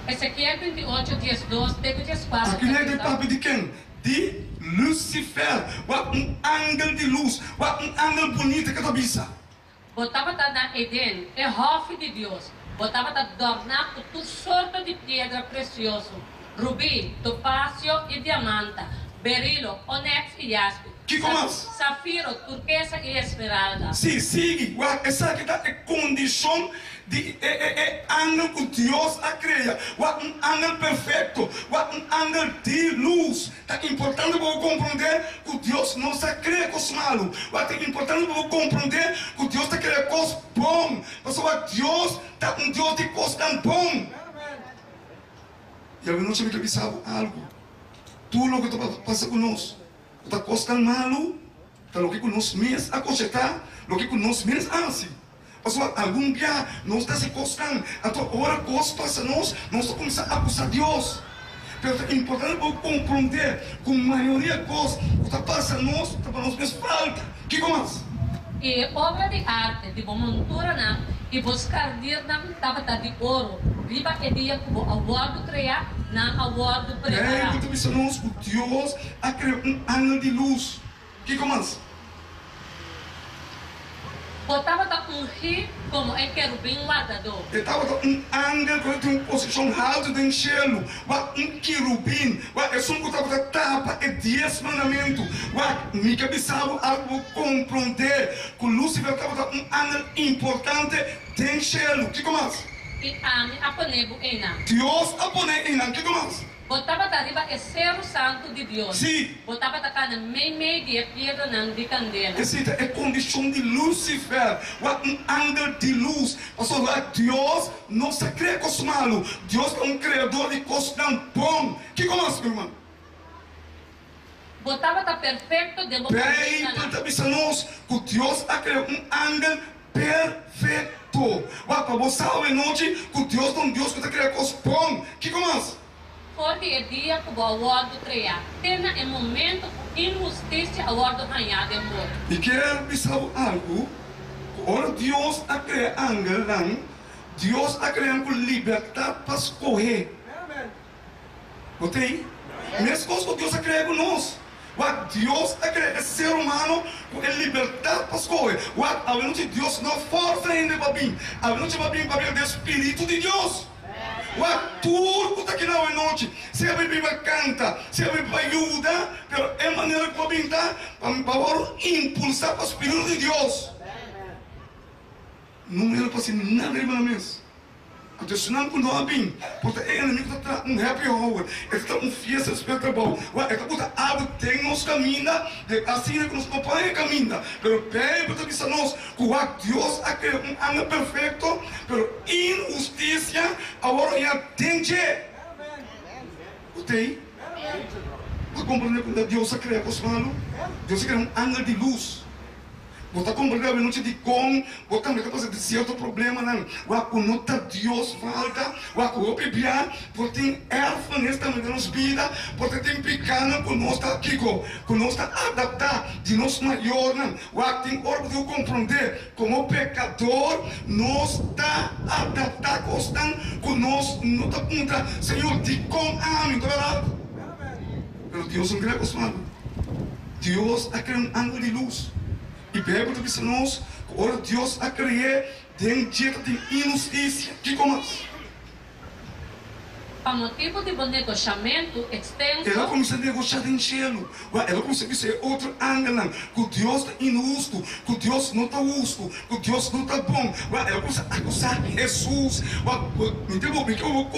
Ezekiel 28, 12 te ku 14 Aki ta nan e bisa. papia di ken? Di Lucifer. Wak un angel di lus, wak un angel bunita ke ta bisa. Bo tabata na Eden, e hòfi di Dios. Bo tabata dòrná ku tur sorto di piedra presioso, rubí, topasio i diamanta, berilo, onèks i jaspi, Kiko mas? safiro, turkesa i esmeralda. Sí, sigui. Wak, esaki ta e kondishon di e e e angel ku Dios a krea. Wak, un angel perfekto. Wak, un angel di lus. Ta importante pa bo komprondé ku Dios no sa krea kos malu. Wak, ta importante pa bo komprondé ku Dios ta krea kos bon. Pasobra Dios ta un Dios di kosnan bon. I awenochi mi ke bisa bo algu, tur loke ta pasa ku nos ku ta kosnan malu ta loke ku nos mes a koshetá, loke ku nos mes a hasi. Pasobra algun bia nos ta hasi kosnan, anto ora kos pasa nos, nos ta kuminsá akusá Dios. Pero ta importante pa bo komprondé ku mayoria kos ku ta pasa nos ta pa nos mes falta. Kiko mas? I e obra di arte di bo monturanan i bo skarnirnan tabata di oro, riba e dia ku bo a wòrdu kreá, nan a wòrdu prepará. Beibel ta bisa nos ku Dios a krea un angel di lus. Kiko mas? Bo tabata ungí komo e kerubin wardadó. E tabata un angel ku tabatin un posishon haltu den shelu, wak, un kirubin, wak, esun ku tabata tapa e Dies Mandamentu. Wak, mi ke bisa bo algu bo komprondé ku Lusifer tabata un angel importante den shelu. Kiko mas? I ami a pone bo einan. Dios a pone einan. Kiko mas? Bo tabata riba e seru santu di Dios. Sí. Bo tabata kana meimei di e piedranan di kandela. Esei ta e kondishon di Lusifer, wak un angel di lus. Pasobra Dios no sa krea kos malu. Dios ta un kreador di kosnan bon. Kiko mas, mi ruman? Bo tabata perfekto den bo Beibel konduktanan. ta bisa nos ku Dios a krea un angel perfekto. Wak, pa bo sa awenochi ku Dios ta un Dios ku ta krea kos bon. Kiko mas? For di e dia ku bo a wòrdu kreá te na e momento ku inhustisia a wòrdu hañá den bo. Mi kier bisa bo algu, ku ora Dios a krea angelnan, Dios a krea nan ku libertat pa skohe. Bo ta ei? Meskos ku Dios a krea ku nos. Wak, Dios a krea e ser humano ku e libertat pa skohe. Wak, awenochi Dios no forsa hende pa bin. Awenochi pa bin pabia di e spiritu di Dios. Wak, tur ku ta keda awenochi, sea pa bin pa kanta, sea pa bin pa yuda, pero e manera ku pa bin ta pa wòrdu impulsá pa spiritu di Dios. No mester pasa nada riba nan mes. Anto esnan ku no a bin, por ta e enemigu ta traha un happy hour, e ta traha un fiesta despues di trabou. Wak, e ta buta algu den nos kaminda, den asina ku nos no por haña kaminda. Pero Beibel ta bisa nos ku wak, Dios a krea un angel perfekto, pero inhustisia awor a haña den dje. Bo ta ei? Bo a komprendé ku Dios a krea kos malu? Dios a krea un angel di lus. Bo ta komprendé awenochi dikon bo tambe ta pasa di sierto problemanan? Wak ku no ta Dios falta, wak ku hopi bia por tin erfenis tambe den nos bida, por ta tin pikanan ku nos ta kiko? Ku nos ta adaptá di nos mayornan. Wak tin ora bo tin ku komprendé komo pekador nos ta adaptá kosnan ku nos no ta puntra, Señor dikon ami? Ta bèrdat? Pero Dios no krea kos malu. Dios a krea un angel di lus. I Beibel ta bisa nos ku ora Dios a kre'é, den dje ta tin inhustisia. Kiko mas? Pa motibu di bo negoshamentu ekstenso. El a kuminsá negoshá den shelu. Wak, el a kuminsá bisa e otro angelnan ku Dios ta inhustu, ku Dios no ta hustu, ku Dios no ta bon. Wak, el a kuminsá akusá Hesus. Wak, mi ta bo, mi ke bo.